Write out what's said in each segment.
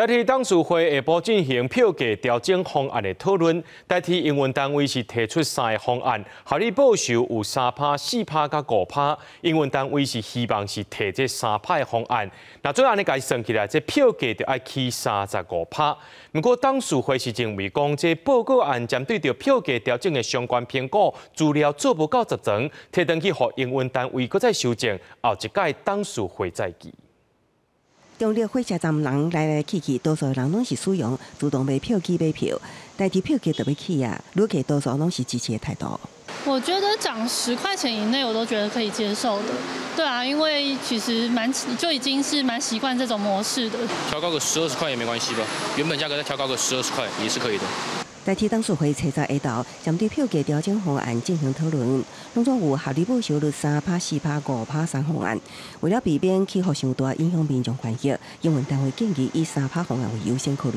台鐵董事會下晡進行票價調整方案的討論，台鐵營運單位是提出三個方案，合理報酬有3趴、4趴佮5趴，營運單位是希望是提這三趴的方案。若做按呢共伊算起來，這票價就愛起35趴。毋過董事會是認為講，這報告案針對著票價調整的相關評估資料做無夠齊全，提轉去予營運單位閣再修正，後一屆董事會再議。中壢火車站人來來去去，多數人攏是使用自動買票機買票，台鐵票價著欲起啊，旅客多數攏是支持的態度。我覺得漲10塊錢以內，我都覺得可以接受的。對啊，因為其實蠻就已經是蠻習慣這種模式的。調高個十二十塊也沒關係吧？原本價格再調高個十二十塊也是可以的。台鐵董事會初十下晝針對票價調整方案進行討論，攏總有合理報酬率3趴、4趴、5趴三方案。為了避免起伏傷大，影響民眾權益，營運單位建議以三趴方案為優先考慮。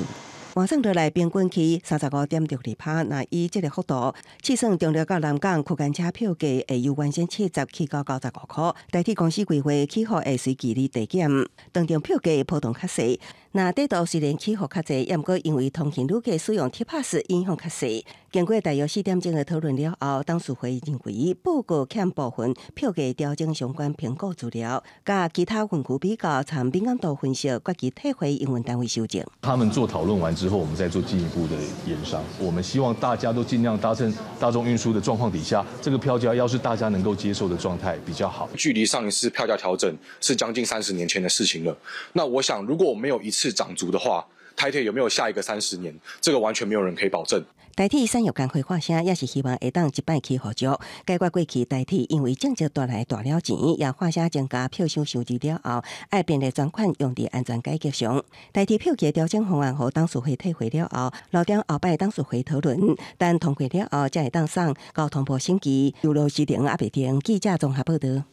換算落來，平均起35.62趴。若以這个幅度試算，中壢到南港區間車票價會由原先70起到95塊。台鐵公司規劃起伏會隨距離遞減，當中票價波動較細。若短途雖然起伏較濟，毋過因為通勤旅客使用鐵 pass 影響較細。經過大約4點鐘的討論了後，董事會認為報告欠部分票價調整相關評估資料，佮其他分區比較，參敏感度分析，決議退回營運單位修正。他們做討論完之後，我們再做進一步的研商。我們希望大家都盡量搭乘大眾運輸的狀況底下，這個票價要是大家能夠接受的狀態比較好。距離上一次票價調整是將近30年前的事情了。那我想，如果沒有一次漲足的話，台鐵有沒有下一個三十年？這個完全沒有人可以保證。台鐵產業工會發聲，也是希望會當一擺起予足，解決過去台鐵因為政績帶來大了錢，也發聲增加票商收入了後，愛便利專款用佇安全改革上。台鐵票價調整方案予董事會退回了後，留踮後擺董事會討論，等通過了後，才會當送交通部審議。由羅時玲、阿伯丁記者綜合報道。